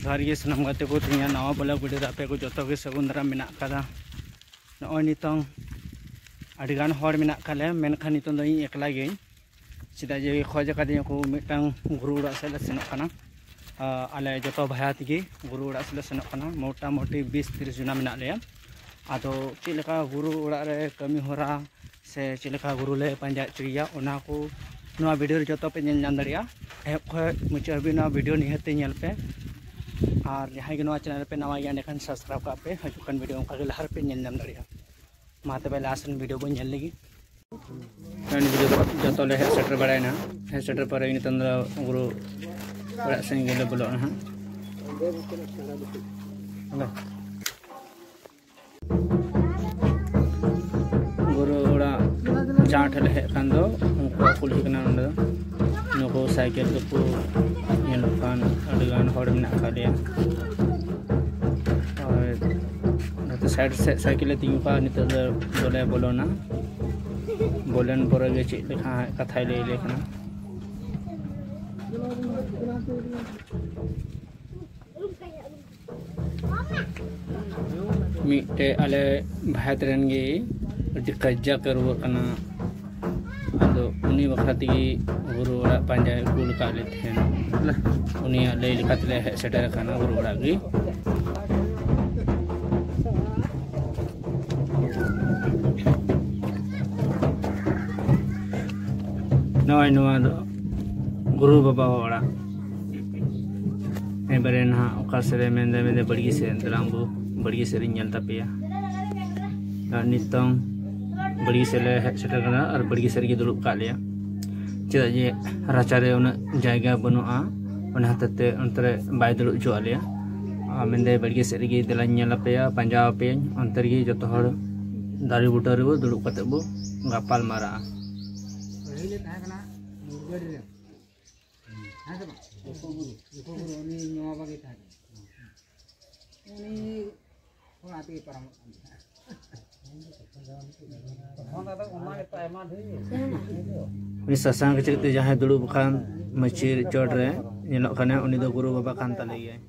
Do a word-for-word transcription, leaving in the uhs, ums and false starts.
ᱡᱚᱦᱟᱨ ᱜᱮ ᱥᱟᱱᱟᱢ ᱜᱟᱛᱮ ᱠᱚ, ᱛᱮᱦᱮᱧᱟᱜ ᱱᱟᱣᱟ vlog video ᱨᱮ ᱟᱯᱮ ᱠᱚ ᱡᱚᱛᱚ ᱜᱮ ᱥᱟᱹᱜᱩᱱ ᱫᱟᱨᱟᱢ ᱢᱮᱱᱟᱜ ᱟᱠᱟᱫᱟ᱾ ᱱᱚᱜᱼᱚᱭ ᱱᱤᱛᱚᱝ ᱟᱹᱰᱤᱜᱟᱱ ᱦᱚᱲ ᱢᱮᱱᱟᱜ ᱟᱠᱟᱫ ᱞᱮᱭᱟ, ᱢᱮᱱᱠᱷᱟᱱ ᱱᱤᱛᱚᱝ ᱫᱚ ᱤᱧ ᱮᱠᱞᱟ ᱜᱤᱭᱟᱹᱧ᱾ ᱪᱮᱫᱟᱜ ᱡᱮ ᱠᱷᱚᱡᱽ ᱟᱠᱟᱫᱤᱧᱟ ᱠᱚ ᱢᱤᱫᱴᱟᱝ ᱜᱩᱨᱩ ᱚᱲᱟᱜ ᱥᱮᱫ ᱞᱮ ᱥᱮᱱᱚᱜ ᱠᱟᱱᱟ᱾ ᱟᱞᱮ ᱡᱚᱛᱚ ᱵᱷᱟᱭᱟ ᱛᱮᱜᱮ ᱜᱩᱨᱩ ᱚᱲᱟᱜ ᱥᱮᱫ ᱞᱮ ᱥᱮᱱᱚᱜ ᱠᱟᱱᱟ᱾ ᱢᱚᱴᱟᱢᱩᱴᱤ ᱵᱤᱥ ᱛᱤᱨᱤᱥ ᱡᱚᱱᱟ ᱢᱮᱱᱟᱜ ᱞᱮᱭᱟ᱾ ᱟᱫᱚ ᱪᱮᱫ ᱞᱮᱠᱟ ᱜᱩᱨᱩ ᱚᱲᱟᱜ ᱨᱮ ᱠᱟᱹᱢᱤ ᱦᱚᱨᱟ ᱥᱮ ᱪᱮᱫ ᱞᱮᱠᱟ ᱜᱩᱨᱩ ᱞᱮ ᱯᱟᱸᱡᱟ ᱦᱚᱪᱚᱭᱮᱭᱟ, ᱚᱱᱟ ᱠᱚ ᱱᱚᱣᱟ video ᱨᱮ ᱡᱚᱛᱚ ᱯᱮ ᱧᱮᱞ ᱧᱟᱢ ᱫᱟᱲᱮᱭᱟᱜᱼᱟ᱾ ᱮᱦᱚᱵ ᱠᱷᱚᱱ ᱢᱩᱪᱟᱹᱫ ᱦᱟᱹᱵᱤᱡ ᱱᱚᱣᱟ video ᱱᱤᱦᱟᱹᱛ ᱛᱮ ᱧᱮᱞ ᱯᱮ᱾ ᱟᱨ ᱡᱟᱦᱟᱸᱭ ᱜᱮ ᱱᱚᱣᱟ channel ᱨᱮᱯᱮ ᱱᱟᱣᱟ ᱜᱮᱭᱟ, ᱮᱸᱰᱮᱠᱷᱟᱱ subscribe ᱠᱟᱜ ᱯᱮ᱾ ᱦᱤᱡᱩᱜ ᱠᱟᱱ video ᱚᱱᱠᱟ ᱜᱮ ᱞᱟᱦᱟ ᱨᱮᱯᱮ ᱧᱮᱞ ᱧᱟᱢ ᱫᱟᱲᱮᱭᱟᱜᱼᱟ᱾ ᱢᱟ ᱛᱚᱵᱮ last ᱨᱮᱱ video ᱵᱚᱱ ᱧᱮᱞ ᱞᱮᱜᱮ᱾ ᱱᱤᱛ ᱡᱚᱛᱚ, ᱡᱚᱛᱚ ᱞᱮ ᱦᱮᱡ ᱥᱮᱴᱮᱨ ᱵᱟᱲᱟᱭᱮᱱᱟ᱾ ᱦᱮᱡ ᱥᱮᱴᱮᱨ ᱯᱚᱨᱮ ᱱᱤᱛᱚᱝ ᱫᱚ ᱜᱩᱨᱩ ᱚᱲᱟᱜ ᱥᱮᱱ ᱜᱮᱞᱮ ᱵᱚᱞᱚᱜᱼᱟ ᱱᱟᱦᱟᱜ᱾ ᱜᱩᱨᱩ ᱚᱲᱟᱜ ᱡᱟᱦᱟᱸ ᱴᱷᱮᱱ ᱞᱮ ᱦᱮᱡ ᱟᱠᱟᱱ ᱫᱚ, ᱩᱱᱠᱩᱣᱟᱜ ᱠᱩᱞᱦᱤ ᱠᱟᱱᱟ ᱱᱚᱸᱰᱮ ᱫᱚ᱾ ᱱᱩᱠᱩ ᱥᱟᱭᱠᱮᱞ ᱛᱮᱠᱚ ᱧᱮᱞᱚᱜ ᱠᱟᱱ ᱟᱹᱰᱤᱜᱟᱱ ᱦᱚᱲ ᱢᱮᱱᱟᱜ ᱟᱠᱟᱫ ᱞᱮᱭᱟ᱾ ᱟᱨ ᱱᱚᱛᱮ side ᱥᱮᱫ ᱥᱟᱭᱠᱮᱞ ᱞᱮ ᱛᱤᱸᱜᱩ ᱠᱟᱜᱼᱟ᱾ ᱱᱤᱛᱚᱜ ᱫᱚ ᱫᱚᱞᱮ ᱵᱚᱞᱚᱱᱟ᱾ ᱵᱚᱞᱚᱱ ᱯᱚᱨᱮ ᱜᱮ ᱪᱮᱫ ᱞᱮᱠᱟ ᱦᱟᱸᱜ ᱠᱟᱛᱷᱟᱭ ᱞᱟᱹᱭ ᱟᱞᱮ ᱠᱟᱱᱟ᱾ ᱢᱤᱫᱴᱮᱡ ᱟᱞᱮ ᱵᱷᱟᱭᱟᱛ ᱨᱮᱱ ᱜᱮ ᱟᱹᱰᱤ ᱠᱟᱡᱟᱠ ᱮ ᱨᱩᱣᱟᱹᱜ ᱠᱟᱱᱟ᱾ ᱟᱫᱚ ᱩᱱᱤ ᱵᱟᱠᱷᱨᱟ ᱛᱮᱜᱮ ᱜᱩᱨᱩ ᱚᱲᱟᱜ ᱯᱟᱸᱡᱟᱭ ᱠᱩᱞ ᱟᱠᱟᱫ ᱞᱮ ᱛᱟᱦᱮᱱ᱾ ᱩᱱᱤᱭᱟᱜ ᱞᱟᱹᱭ ᱞᱮᱠᱟ ᱛᱮᱞᱮ ᱦᱮᱡ ᱥᱮᱴᱮᱨ ᱟᱠᱟᱱᱟ ᱜᱩᱨᱩ ᱚᱲᱟᱜ ᱜᱮ᱾ ᱱᱚᱜᱼᱚᱭ ᱱᱚᱣᱟ ᱫᱚ ᱜᱩᱨᱩ ᱵᱟᱵᱟᱣᱟᱜ ᱚᱲᱟᱜ᱾ ᱮᱵᱟᱨᱮ ᱱᱟᱦᱟᱜ ᱚᱠᱟ ᱥᱮᱫ ᱨᱮ ᱢᱮᱱᱫᱟ, ᱢᱮᱱᱫᱟ ᱵᱟᱲᱜᱮ ᱥᱮᱫ᱾ ᱫᱮᱞᱟᱝ ᱵᱚ ᱵᱟᱲᱜᱮ ᱥᱮᱫ ᱨᱤᱧ ᱧᱮᱞ ᱛᱟᱯᱮᱭᱟ᱾ ᱟᱨ ᱱᱤᱛᱚᱝ ᱵᱟᱲᱜᱮ ᱥᱮᱫ ᱞᱮ ᱦᱮᱡ ᱥᱮᱴᱮᱨ ᱠᱟᱱᱟ ᱟᱨ ᱵᱟᱲᱜᱮ ᱥᱮᱫ ᱨᱮᱜᱮ ᱫᱩᱲᱩᱵ ᱠᱟᱜ ᱞᱮᱭᱟ᱾ ᱪᱮᱫᱟᱜ ᱡᱮ ᱨᱟᱪᱟᱨᱮ ᱩᱱᱟᱹᱜ ᱡᱟᱭᱜᱟ ᱵᱟᱹᱱᱩᱜᱼᱟ, ᱚᱱᱟ ᱦᱚᱛᱮᱡ ᱛᱮ ᱚᱱᱛᱮ ᱨᱮ ᱵᱟᱭ ᱫᱩᱲᱩᱵ ᱦᱚᱪᱚᱣᱟᱜ ᱞᱮᱭᱟ᱾ ᱟᱨ ᱢᱮᱱᱫᱟᱭ ᱵᱟᱲᱜᱮ ᱥᱮᱫ ᱨᱮᱜᱮ ᱫᱮᱞᱟᱧ ᱧᱮᱞ ᱟᱯᱮᱭᱟ, ᱯᱟᱸᱡᱟ ᱟᱯᱮᱭᱟᱧ, ᱚᱱᱛᱮ ᱨᱮᱜᱮ ᱡᱚᱛᱚ ᱦᱚᱲ ᱫᱟᱨᱮ ᱵᱩᱴᱟᱹ ᱨᱮᱵᱚ ᱫᱩᱲᱩᱵ ᱠᱟᱛᱮ ᱵᱚ ᱜᱟᱯᱟᱞ ᱢᱟᱨᱟᱜᱼᱟ᱾ ᱯᱟᱹᱦᱤᱞ ᱮ ᱛᱟᱦᱮᱸ ᱠᱟᱱᱟ ᱢᱩᱨᱜᱟᱹᱰᱤ ᱨᱮ, ᱦᱮᱸ ᱥᱮ ᱵᱟᱝ? ᱡᱚᱠᱷᱚ ᱜᱩᱨᱩ, ᱡᱚᱠᱷᱚ ᱜᱩᱨᱩ, ᱩᱱᱤ ᱱᱚᱣᱟ ᱵᱟᱜᱮ ᱛᱟᱦᱮᱸ ᱠᱟᱱᱟ᱾ ᱩᱱᱤ ᱚᱱᱟ ᱛᱮᱜᱮ ᱯᱟᱨᱚᱢᱚᱜ ᱠᱟᱱ ᱛᱟᱦᱮᱸᱫ᱾ ᱛᱚᱠᱷᱚᱱ ᱫᱚ ᱟᱫᱚ ᱚᱱᱟ ᱜᱮᱛᱚ ᱟᱭᱢᱟ ᱰᱷᱮᱨ᱾ ᱩᱱᱤ ᱥᱟᱥᱟᱝ ᱠᱤᱪᱨᱤᱡ ᱛᱮ ᱡᱟᱦᱟᱸᱭ ᱫᱩᱲᱩᱵ ᱟᱠᱟᱱ ᱢᱟᱹᱪᱤ ᱪᱚᱴ ᱨᱮ ᱧᱮᱞᱚᱜ ᱠᱟᱱᱟ, ᱩᱱᱤ ᱫᱚ ᱜᱩᱨᱩ ᱵᱟᱵᱟ ᱠᱟᱱ ᱛᱟᱞᱮ ᱜᱮᱭᱟᱭ᱾